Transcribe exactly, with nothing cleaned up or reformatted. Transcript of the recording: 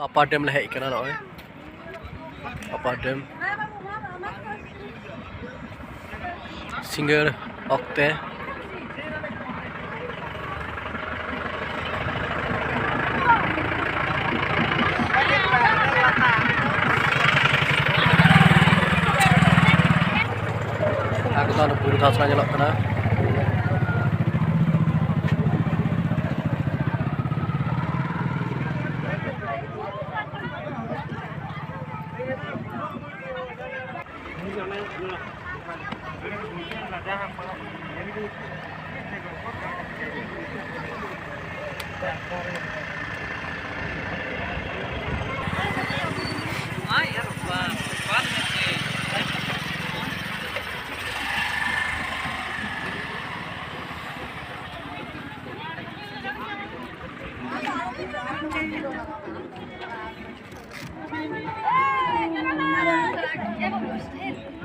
ᱟᱯᱟᱨ dam ᱞᱮ ᱦᱮᱡ ᱟᱠᱟᱱᱟ, ᱱᱚᱜᱼᱚᱭ ᱟᱯᱟᱨ ᱰᱮᱢ ᱥᱤᱸᱜᱟᱹᱲ ᱚᱠᱛᱮ᱾ ᱮᱠᱫᱚᱢ ᱵᱩᱨᱩ ᱫᱷᱟᱥᱱᱟ ᱧᱮᱞᱚᱜ ᱠᱟᱱᱟ᱾